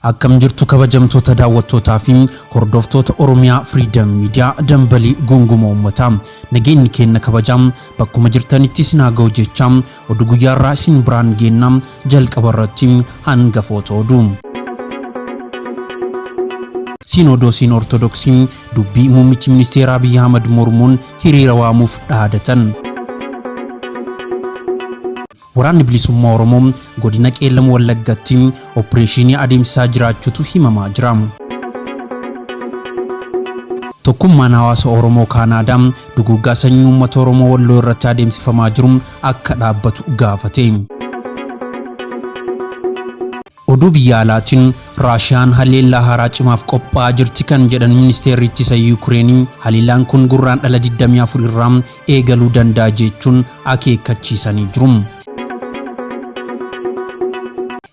Akkam jirtu kabajamtoota daawwattootaa fi hordoftoota Oromiyaa Freedom Media dambalii gunguma uummataa. Nageenyi keenna kabajaa bakkuma jirtanitti isin haa ga'u jechaa oduu guyyaarraa isin biraan geenna jalqaba irratti hangafoota oduu. Siinodoosiin Ortodoksii dubbii muummichi ministeeraa Abiy Ahmad mormuun hiriira waamuuf dhaadatan. Waraanni Bilisummaa Oromoo godina Qeellam Wallaggatti oppireeshinii adeemsisaa jiraachuutu himamaa jira. Tokkummaan hawaasa Oromoo Kaanaadaa duguuggaa sanyii uummata Oromoo Walloo irratti adeemsifamaa jiru akka dhaabbatu gaafate. Oduu biyya alaatiin Raashiyaan haleellaa haaraa cimaaf qophaa'aa jirti kan jedhan ministeerri ittisa Yuukireen haleellaan kun Gurraandhala 24 irraa eegaluu danda'a jechuun akeekkachiisanii jiru.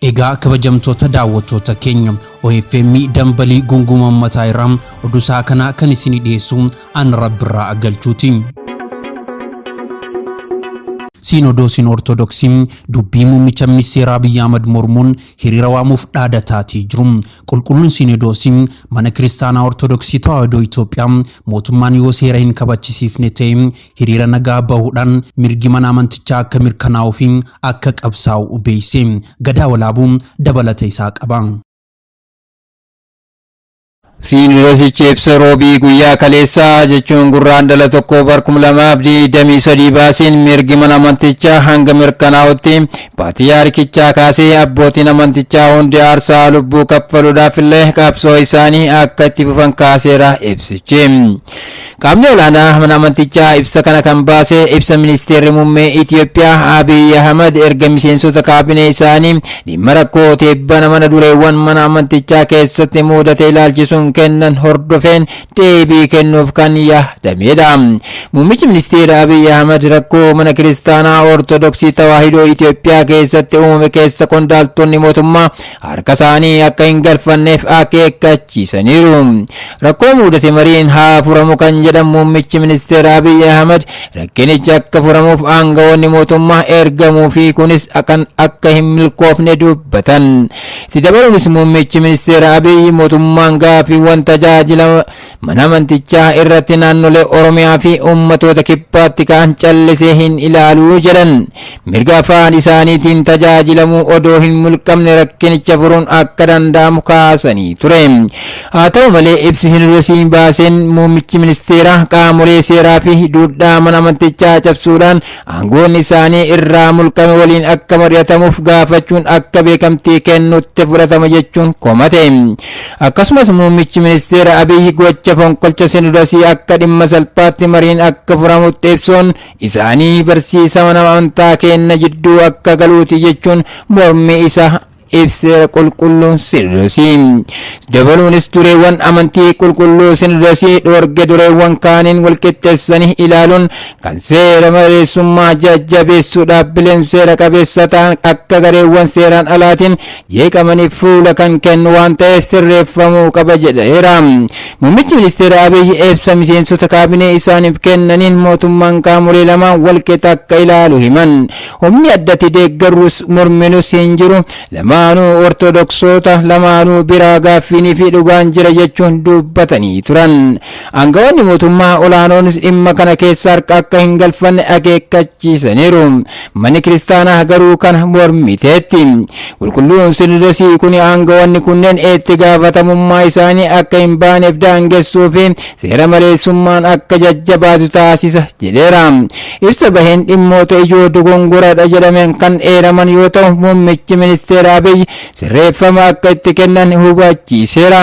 Egaa kabajamtoota daawwattoota keenya OFM dambalii gunguma ummataa irraa oduu isaa kanaa kan isinii dhiyeessu an Rabbirraa galchuuti. Siinodoosiin Ortodoksii dubbii muummicha ministeeraa Abiy Ahmad mormuun hiriira waamuuf dhaadataatii jiru. Qulqulluun Siinodoosii mana kiristaanaa Ortodoksii Tawaahidoo Itoophiyaa mootummaan yoo seera hin kabachisiifne ta'e hiriira nagaa bahuudhaan mirgi mana amantichaa akka mirkanaa'uu fi akka qabsaa'u beeksise. Gadaa Walaabuu dabalata isaa qaba. Siinodoosichi ibsa Roobii guyyaa kaleessaa jechuun Gurraandhala 1 bar 2023 baaseen mirgi mana amantichaa hanga mirkanaa'utti paatiyaarikichaa kaasee abbootiin amantichaa hundi aarsaa lubbuu kaffaluudhaaf illee qabsoo isaanii akka itti fufan kaaseera ibsichi. Qaamni olaanaa mana amantichaa ibsa kana kan baase ibsa ministeerri muummee Itiyoophiyaa Abiy Ahmad erga miseensota kaabinee isaanii dhimma rakkoo teebbana mana dureewwan mana amantichaa keessatti muudate ilaalchisuun kennan hordofeen deebii kennuuf kan yaadameedha. Muummichi ministeera Abiy Ahmad rakkoo mana kiristaanaa Ortodoksii Tawaahidoo Itiyoophiyaa keessatti uumame keessa qondaaltonni mootummaa harka isaanii akka hin galfanneef akeekkachiisaniiru. Rakkoo muudate mariin haa furamu kan jedhan muummichi ministeera Abiy Ahmad rakkinichi akka furamuuf aangawoonni mootummaa ergamuu fi kunis kan akka hin milkoofne dubbatan. Itti dabaluunis muummichi ministeera Abiy mootummaan gaaffiiwwan tajaajila mana amantichaa irratti naannolee Oromiyaa fi uummatoota kibbaatti ka'an callisee hin ilaaluu jedhan. Mirga afaan isaaniitiin tajaajilamuu odoo hin mulqamne rakkinicha furuun akka danda'amu kaasanii ture. Haa ta'u malee ibsi Sinodosiin baaseen muummichi ministeeraa qaamolee seeraa fi duudhaa mana amantichaa cabsuudhaan aangoon isaanii irraa mulqame waliin akka mari'atamuuf gaafachuun akka beekamtii kennutti fudhatama jechuun komate. Akkasumas muummichi ministeera Abiy gocha fonqolcha Sinodosii akka dhimma salphaatti mariin akka furamutti ibsuun isaanii barsiisa mana amantaa keenna jidduu akka galuuti jechuun mormii isa ibseera qulqulluun Sinodosii. Dabaluunis dureewwan amantii qulqulluu Sinodosii dhoorge dureewwan kaaniin walqixxeessanii ilaaluun kan seera maleessummaa jajjabeessu dhaabbileen seera qabeessa ta'an akka gareewwan seeraan alaatiin jeeqamaniif fuula kan kennu waan ta'eef sirreeffamuu qaba jedheera. Muummichi ministeera Abiy ibsa miseensota kaabinee isaaniif kennaniin mootummaan qaamolee lamaan walqixa akka ilaalu himan. Humni addatti deeggarrus morminus hin jiru. Lamaanuu Ortodoksoota lamaanuu biraa gaaffiinii fi dhugaan jira jechuun dubbatanii turan. Aangawoonni mootummaa olaanoonis dhimma kana keessa harka akka hin galfanne akeekkachiisaniiru. Manni kiristaanaa garuu kana mormiteetti. Qulqulluun Sinodosii kun aangawoonni kunneen itti gaafatamummaa isaanii akka hin baaneef daangessuu fi seera maleessummaan akka jajjabaatu taasisa jedheera. Ibsa baheen dhimmoota ijoo dogongoradha jedhameen kan eeraman yoo ta'u muummichi ministeera Abiy sirreeffama akka itti kennan hubachiiseera.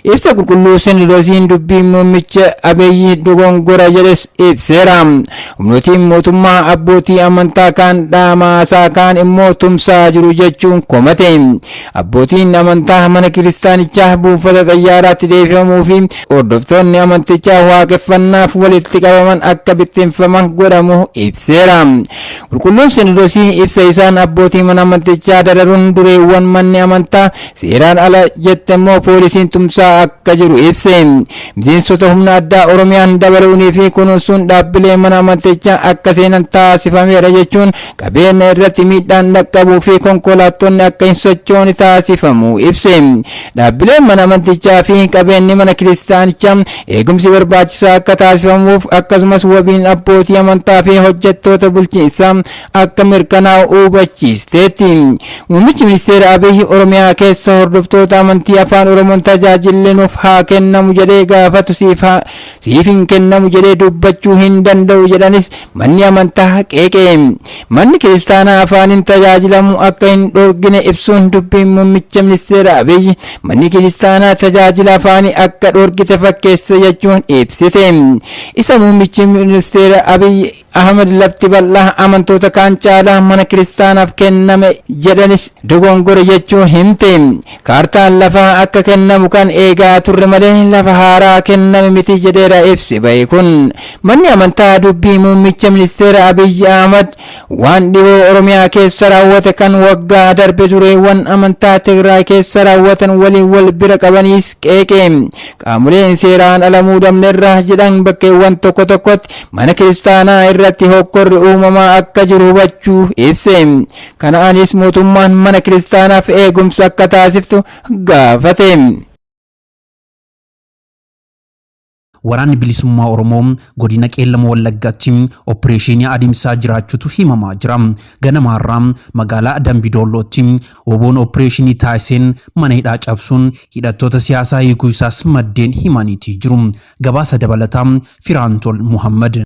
Ibsa qulqulluu Sinodosiin dubbiin muummicha Abiy dogongora jedhes ibseera. Humnootiin mootummaa abbootii amantaa kaan dhaamaasaa kaan immoo tumsaa jiru jechuun komate. Abbootiin amantaa mana kiristaanichaa buufata xayyaaraatti deebifamuu fi hordoftoonni amantichaa waaqeffannaaf walitti qabaman akka bittinfaman godhamu ibseera. Qulqulluun Sinodosii ibsa isaan abbootii mana amantichaa dararuun duree Gareewwan manni amantaa seeraan ala jette immoo poolisiin tumsaa akka jiru ibse. Miseensota humna addaa Oromiyaan dabaluunii fi kunuunsuun dhaabbilee mana amantichaa akka seenan taasifameera jechuun qabeenya irratti miidhaan dhaqqabuu fi konkolaattonni akka hin sochoone taasifamu ibse. Dhaabbileen mana amantichaa fi qabeenyi mana kiristaanichaa eegumsi barbaachisaa akka taasifamuuf akkasumas wabiin abbootii amantaa fi hojjettoota bulchiinsaa akka mirkanaa'u hubachiisteetti. Muummichi ministeera Abiy Oromiyaa keessa hordoftoota amantii afaan Oromoon tajaajilli nuuf haa kennamu jedhee gaafatu siif hin kennamu jedhee dubbachuu hin danda'u jedhanis manni amantaa qeeqe. Manni kiristaanaa afaaniin tajaajilamu akka hin dhorgine ibsuun dubbiin muummicha ministeera Abiy manni kiristaanaa tajaajila afaanii akka dhorgite fakkeessa jechuun ibsite. Isa muummichi ministeera Abiy Ahmed lafti bal'aa amantoota kaan caalaa mana kiristaanaaf kenname jedhanis dogongore jechuun himte. Kaartaan lafaa akka kennamu kan eegaa turre malee lafa haaraa kenname miti jedheera ibsi bahe kun. Manni amantaa dubbii muummicha ministeera Abiy Ahmed waan dhihoo Oromiyaa keessa raawwate kan waggaa darbe dureewwan amantaa Tigraay keessa raawwatan waliin wal bira qabaniis qeeqe. Qaamoleen seeraan ala muudamnerra jedhan bakkeewwan tokko tokkotti mana kiristaanaa irratti hokkorri uumamaa akka jiru hubachuu ibse. Kanaanis mootummaan mana kiristaanaaf eegumsa akka taasiftu gaafate. Waraanni Bilisummaa Oromoo godina Qeellam Wallaggaatti opereeshinii adeemsisaa jiraachuutu himamaa jira. Ganama har'aa magaalaa Dambi Dollootti WBOn opereeshinii taasiseen mana hidhaa cabsuun hidhattoota siyaasaa hiikuu isaas maddeen himaniitii jiru. Gabaasa dabalataa Firaantol Muhammad.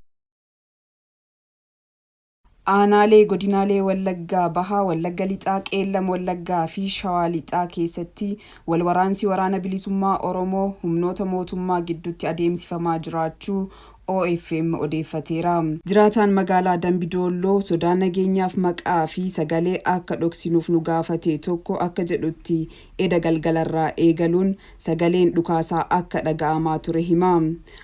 Aanaalee godinaalee Wallaggaa Bahaa, Wallagga Lixaa, Qeellam Wallaggaa fi Shawaa Lixaa keessatti wal waraansi waraana bilisummaa Oromoo humnoota mootummaa gidduutti adeemsifamaa jiraachuu OFM odeeffateera. Jiraataan magaalaa Dambi Dolloo sodaa nageenyaaf maqaa fi sagalee akka dhoksinuuf nu gaafate tokko akka jedhutti, eda galgalarraa eegaluun sagaleen dhukaasaa akka dhaga'amaa ture hima.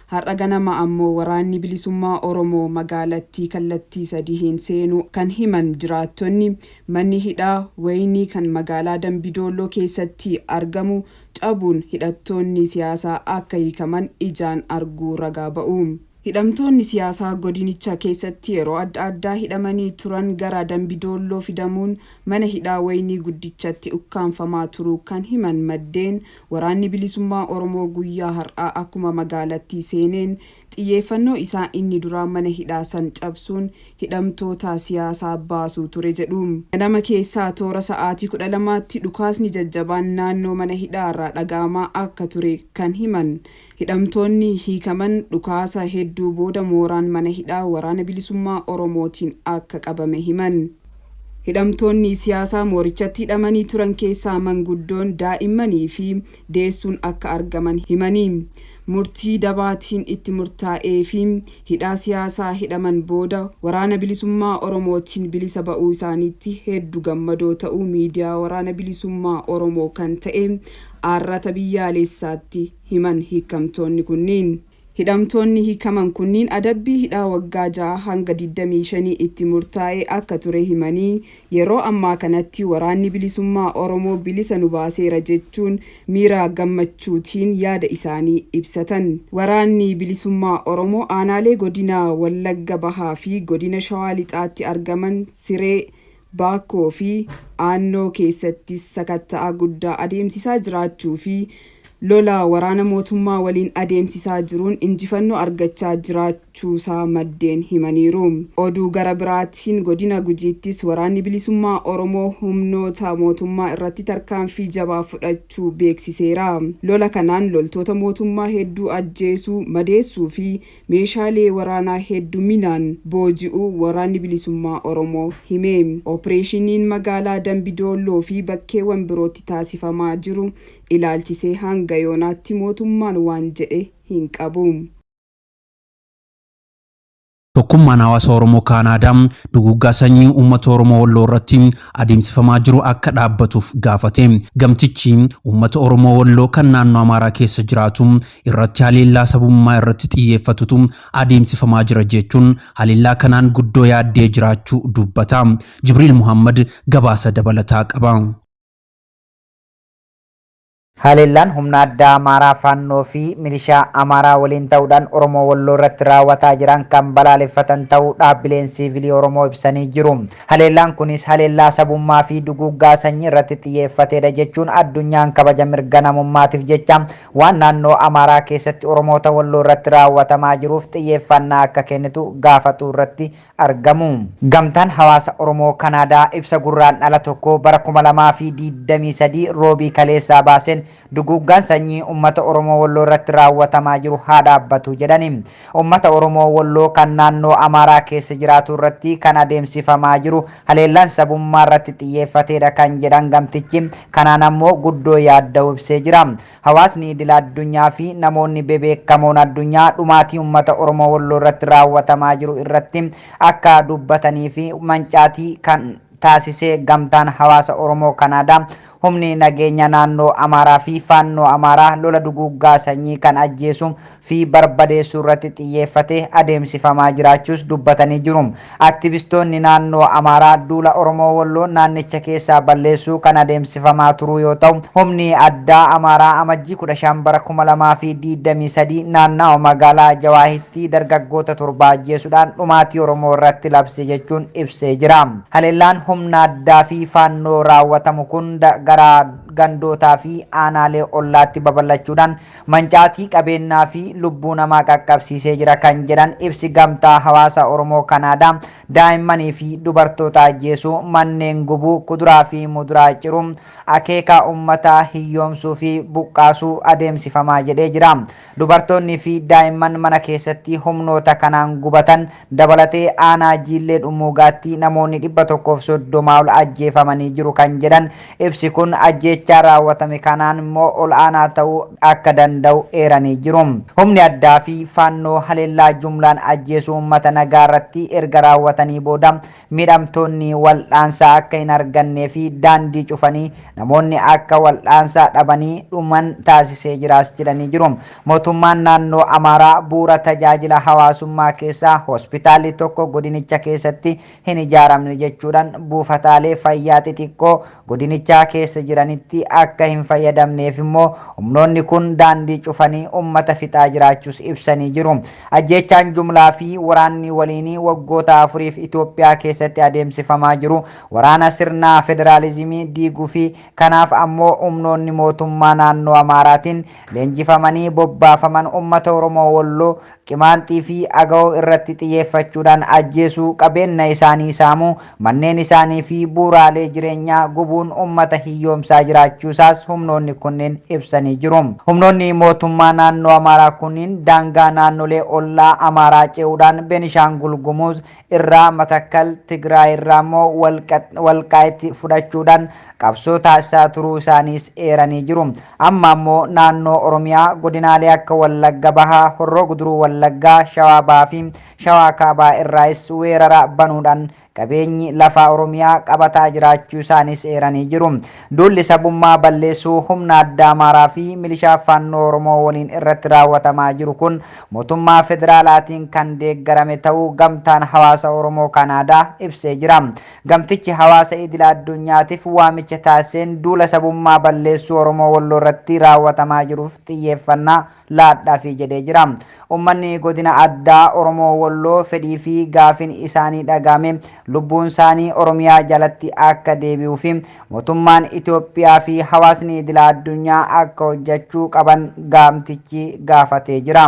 Har'a ganama ammoo waraanni bilisummaa Oromoo magaalattii kallattii sadiin seenuu kan himan jiraattonni, manni hidhaa Wayinii kan magaalaa Dambi Dolloo keessatti argamu cabuun hidhattoonni siyaasaa akka hiikaman ijaan arguu ragaa ba'u. Hidhamtoonni siyaasaa godinicha keessatti yeroo adda addaa hidhamanii turan gara Dambi Dolloo fidamuun mana hidhaa Wayinii guddichatti ukkaanfamaa turuu kan himan maddeen, waraanni bilisummaa Oromoo guyyaa har'aa akkuma magaalattii seeneen xiyyeeffannoo isaa inni duraa mana hidhaa san cabsuun hidhamtoota siyaasaa baasuu ture jedhu. Ganama keessaa toora sa'aatii 12tti dhukaasni jajjabaan naannoo mana hidhaa irraa dhaga'amaa akka ture kan himan hidhamtoonni hiikaman, dhukaasa hedduu booda mooraan mana hidhaa waraana bilisummaa Oromootiin akka qabame himan. Hidhamtoonni siyaasaa moorichatti hidhamanii turan keessaa manguddoon, daa'immanii fi deessuun akka argaman himanii, murtii dabaatiin itti murtaa'ee fi hidhaa siyaasaa hidhaman booda waraana bilisummaa Oromootiin bilisa ba'uu isaaniitti hedduu gammadoo ta'uu miidiyaa waraana bilisummaa Oromoo kan ta'e Arraata Biyyaalessaatti himan hiikamtoonni kunniin. Hidhamtoonni hiikaman kunniin adabbii hidhaa waggaa 6 hanga 25 itti murtaa'ee akka ture himanii, yeroo ammaa kanatti waraanni bilisummaa Oromoo bilisa nu baaseera jechuun miira gammachuutiin yaada isaanii ibsatan. Waraanni bilisummaa Oromoo aanaalee godina Wallagga Bahaa fi godina Shawaa Lixaatti argaman Siree, Baakkoo fi Aannoo keessattis sakatta'a guddaa adeemsisaa jiraachuu fi lola waraana mootummaa waliin adeemsisaa jiruun injifannoo argachaa jiraachuusaa maddeen himaniiru. Oduu gara biraatiin godina Gujiittis waraanni bilisummaa Oromoo humnoota mootummaa irratti tarkaanfii jabaa fudhachuu beeksiseera. Lola kanaan loltoota mootummaa hedduu ajjeesuu, madeessuu fi meeshaalee waraanaa hedduminaan booji'uu waraanni bilisummaa Oromoo hime. Opereeshiniin magaalaa Dambi Dolloo fi bakkeewwan birootti taasifamaa jiru ilaalchisee hanga yoonaatti mootummaan waan jedhe hin qabu. Tokkummaan hawaasa Oromoo Kaanaadaa duguggaa sanyii uummata Oromoo Walloo irratti adeemsifamaa jiru akka dhaabbatuuf gaafate. Gamtichi uummata Oromoo Walloo kan naannoo Amaaraa keessa jiraatu irratti haleellaa sabummaa irratti xiyyeeffatutu adeemsifamaa jira jechuun haleellaa kanaan guddoo yaaddee jiraachuu dubbata. Jibriil Muhammad gabaasa dabalataa qaba. Haleellaan humna addaa Amaaraa Faannoo fi milishaa Amaaraa waliin ta'uudhaan Oromoo Walloo irratti raawwataa jiran kan balaaleffatan ta'uu dhaabbileen siivilii Oromoo ibsanii jiru. Haleellaan kunis haleellaa sabummaa fi duguuggaa sanyii irratti xiyyeeffatedha jechuun addunyaan kabaja mirga namummaatiif jecha waan naannoo Amaaraa keessatti Oromoota Walloo irratti raawwatamaa jiruuf xiyyeeffannaa akka kennitu gaafatu irratti argamu. Gamtaan hawaasa Oromoo Kanaadaa ibsa Gurraandhala 1 bara 2023 Roobii kaleessaa baaseen duguuggaan sanyii uummata Oromoo Walloo irratti raawwatamaa jiru haa dhaabbatu jedhani. Uummata Oromoo Walloo kan naannoo Amaaraa keessa jiraatu irratti kan adeemsifamaa jiru haleellaan sabummaa irratti xiyyeeffatedha kan jedhan gamtichi, kanaan ammoo guddoo yaadda'uu ibsee jira. Hawaasni idila addunyaa fi namoonni bebeekamoon addunyaa dhumaatii uummata Oromoo Walloo irratti raawwatamaa jiru irratti akka dubbatanii fi mancaatii kan taasisee gamtaan hawaasa Oromoo Kanaadaa humni nageenya naannoo Amaaraa fi Faannoo Amaaraa lola duguuggaa sanyii kan ajjeesuu fi barbadeessuu irratti xiyyeeffatee adeemsifamaa jiraachuus dubbatanii jiru. Aktivistoonni naannoo Amaaraa duula Oromoo Walloo naannicha keessaa balleessuu kan adeemsifamaa turuu yoo ta'u, humni addaa Amaaraa Amajjii 15 bara 2023 naannawa magaalaa Jawaahitti dargaggoota 7 ajjeesuudhaan dhumaatii Oromoo irratti labse jechuun ibsee jira. Haleellaan humna addaa fi Faannoo raawwatamu kun gara gandootaa fi aanaalee ollaatti babal'achuudhaan mancaatii qabeennaa fi lubbuu namaa qaqqabsiisee jira kan jedhan ibsi Gamtaa Hawaasa Oromoo Kanaadaa, daa'immanii fi dubartoota ajjeesuu, manneen gubuu, kuduraa fi muduraa ciruu, akeeka ummata hiyyoomsuu fi buqqaasuu adeemsifamaa jedhee jira. Dubartoonni fi daa'imman mana keessatti humnoota kanaan gubatan dabalatee aanaa Jiillee Dhummuugaatti namoonni 130 ol ajjeefamanii jiru kan jedhan ibsi kun ajjeechaa raawwatame kanaan immoo ol aanaa ta'uu akka danda'u eeranii jiru. Humni addaa fi Faannoo haleellaa jumlaan ajjeesuu uummata nagaa irratti erga raawwatanii booda miidhamtoonni wal'aansa akka hin argannee fi daandii cufanii namoonni akka wal'aansa dhabanii dhuman taasisee jiraas jedhanii jiru. Mootummaan naannoo Amaaraa bu'uura tajaajila hawaasummaa keessaa hospitaalli tokko godinicha keessatti hin ijaaramne jechuudhaan buufataalee fayyaa xixiqqoo godinichaa keessa jiranitti akka hin fayyadamneef immoo humnoonni kun daandii cufanii ummata fixaa jiraachuus ibsanii jiru. Ajjeechaan jumlaa fi waraanni waliinii waggoota afuriif Itoophiyaa keessatti adeemsifamaa jiru waraana sirna federaalizimii diiguu fi kanaaf ammoo humnoonni mootummaa naannoo Amaaraatiin leenjifamanii bobbaafaman ummata Oromoo Walloo, Qimaanxii fi Agawoo irratti xiyyeeffachuudhaan ajjeesuu, qabeenna isaanii saamuu, manneen isaanii fi bu'uraalee jireenyaa gubuun ummata hiyyoomsaa jiraachuusaas humnoonni kunneen ibsanii jiru. Humnoonni mootummaa naannoo Amaaraa kunniin daangaa naannolee ollaa Amaaraa ce'uudhaan Benishaangul Gumuz irraa Matakkal, Tigraay irraa immoo Walqaayit fudhachuudhaan qabsoo taasisaa turuu isaaniis eeranii jiru. Amma ammoo naannoo Oromiyaa godinaalee akka Wallagga Bahaa, Horroo Guduruu Wallaggaa, Shawaa Bahaa fi Shawaa Kaabaa irraayis weerara banuudhaan qabeenyi lafaa Oromiyaa qabataa jiraachuu isaaniis eeranii jiru. Duulli sabummaa balleessuu humna addaa Amaaraa fi milishaa Faannoo Oromoo waliin irratti raawwatamaa jiru kun mootummaa federaalaatiin kan deeggarame ta'uu Gamtaan Hawaasa Oromoo Kanaadaa ibsee jira. Gamtichi hawaasa idila addunyaatiif waamicha taasiseen duula sabummaa balleessuu Oromoo Walloo irratti raawwatamaa jiruuf xiyyeeffannaa laadhaafi jedhee jira. Ummanni godina addaa Oromoo Walloo fedhii fi gaafin isaanii dhaga'amee lubbuun isaanii Oromiyaa jalatti akka deebi'uu fi mootummaan Itoophiyaa fi hawaasni idila addunyaa akka hojjachuu qaban gamtichi gaafatee jira.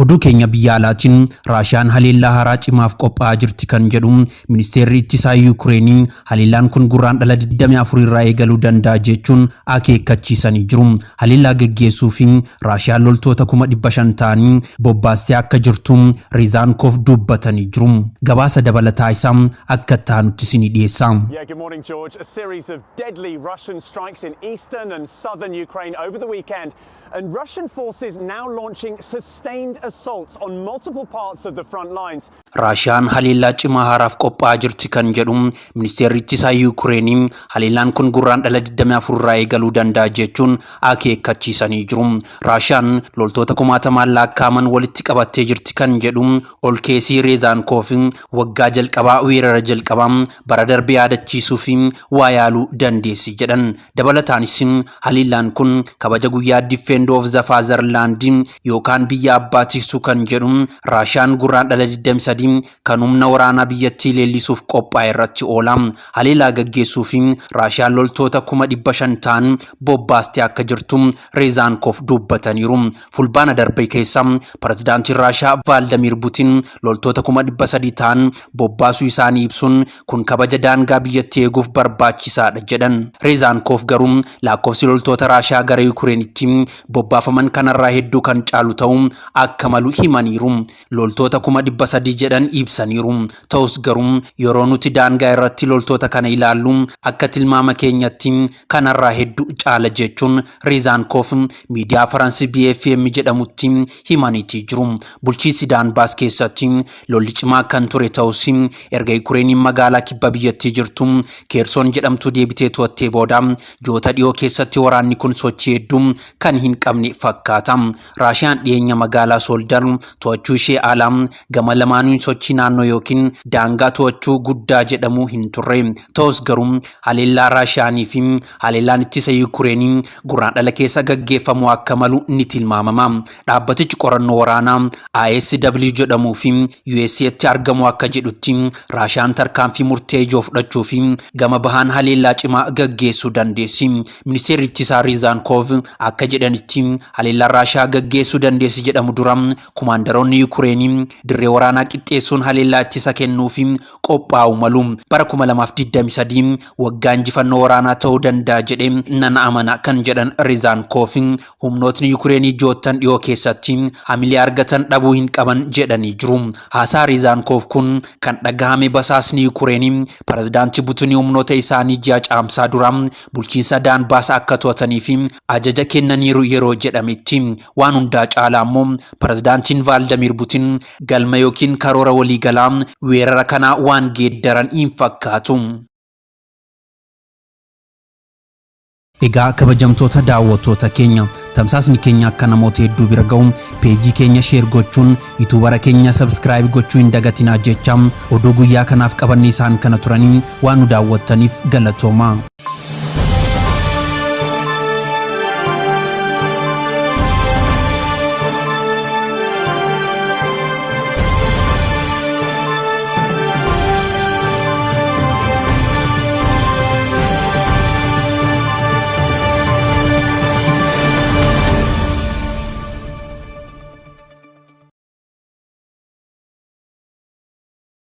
Oduu keenya biyya alaatiin Raashiyaan haleellaa haaraa cimaaf qophaa'aa jirti kan jedhu ministeerri ittisaa Yuukireenii haleellaan kun Gurraandhala 24 irraa eegaluu danda'a jechuun akeekkachiisanii jiru. Haleellaa geggeessuu fi Raashiyaan loltoota 500,000 ta'anii bobbaastee akka jirtu Reezaankoof dubbatanii jiru. Gabaasa dabalataa isaa akka itti aanutti isinii dhiyeessa. Yeah, good morning, George. A series of deadly Russian strikes in eastern and southern Ukraine over the weekend, and Russian forces now launching sustained assaults on multiple parts of the front lines. Raashiyaan haleellaa cimaa haaraaf qophaa'aa jirti kan jedhu ministeerri ittisaa Yuukireenii, haleellaan kun Gurraandhala 24 irraa eegaluu danda'a jechuun akeekkachiisanii jiru. Raashiyaan loltoota kumaatamaan lakkaa'aman walitti qabattee jirti kan jedhu Olkeesii Reezaankoof, waggaa jalqabaa weerara jalqabaa bara darbe yaadachiisuu fi waa yaaluu dandeessi jedhan. Dabalataanis haleellaan kun kabaja guyyaa Defend of the Fatherland yookaan biyya abbaa tiksuu kan jedhu Raashiyaan Gurraandhala 23 kan humna waraanaa biyyattii leellisuuf qophaa'e irratti oola. Haleellaa gaggeessuu fi Raashiyaan loltoota 500,000 ta'an bobbaastee akka jirtu Reezaankoof dubbataniiru. Fulbaana darbe keessa pirezidaantiin Raashiyaa Vaaldamiir Putin loltoota 300,000 ta'an bobbaasuu isaanii ibsuun, kun kabaja daangaa biyyattii eeguuf barbaachisaadha jedhan. Reezaankoof garuu lakkoofsi loltoota Raashiyaa gara Yukireenitti bobbaafaman kanarraa hedduu kan caalu ta'uu akka malu himaniiru. Loltoota 300,000 jedhan ibsaniiru. Ta'us garuu yeroo nuti daangaa irratti loltoota kana ilaallu, akka tilmaama keenyatti kanarraa hedduu caala jechuun Reezaankoof miidiyaa Faransi BFM jedhamutti himaniitii jiru. Bulchiinsi Daanbaas keessatti lolli cimaa kan ture ta'us, erga Yukireeniin magaalaa kibba biyyattii jirtu Keersoon jedhamtu deebitee to'attee booda ji'oota dhiyoo keessatti waraanni kun sochii hedduu kan hin qabne fakkaata. Raashiyaan dhiyeenya magaalaa Soldar to'achuu ishee alaa gama lamaaniin sochii naannoo yookiin daangaa to'achuu guddaa jedhamu hin turre. Ta'us garuu haleellaa Raashiyaanii fi haleellaan ittisa Yukureenii Gurraandhala keessa gaggeeffamuu akka malu ni tilmaamama. Dhaabbatichi qorannoo waraanaa ISW jedhamuu fi USAtti argamu akka jedhutti, Raashiyaan tarkaanfii murtee ijoo fudhachuu fi gama bahaan haleellaa cimaa gaggeessuu dandeessi. Ministeerri ittisaa Riizaankoof akka jedhanitti, haleellaan Raashiyaa gaggeessuu dandeessi jedhamu dura kumaandaroonni Yukureenii dirree waraanaa qixxeessuun haleellaa ittisa kennuu fi qophaa'uu malu. Bara 2023 waggaa injifannoo waraanaa ta'uu danda'a jedhee nan amana kan jedhan Riizaankoof, humnootni Yukureenii ji'oottan dhiyoo keessatti hamilee argatan dhabuu hin qaban jedhanii jiru. Haasaa Riizaankoof kun kan dhagahame basaasni Yukureenii pirezidaantii Putin humnoota isaanii ji'a Caamsaa dura bulchiinsa Daanbaas akka to'atanii fi ajaja kennaniiru yeroo jedhametti. Waan hundaa caalaa immoo pirezidaantiin Vaaldamiir Putin galma yookiin karoora waliigalaa weerara kanaa waan geeddaran hin fakkaatu. Egaa kabajamtoota daawwattoota keenya, tamsaasni keenya akka namoota hedduu bira ga'u peejii keenya share gochuun, yuutuubara keenya subscribe gochuu hin dagatinaa jecha, oduu guyyaa kanaaf qabanne isaan kana turanii, waan nu daawwattaniif galatooma.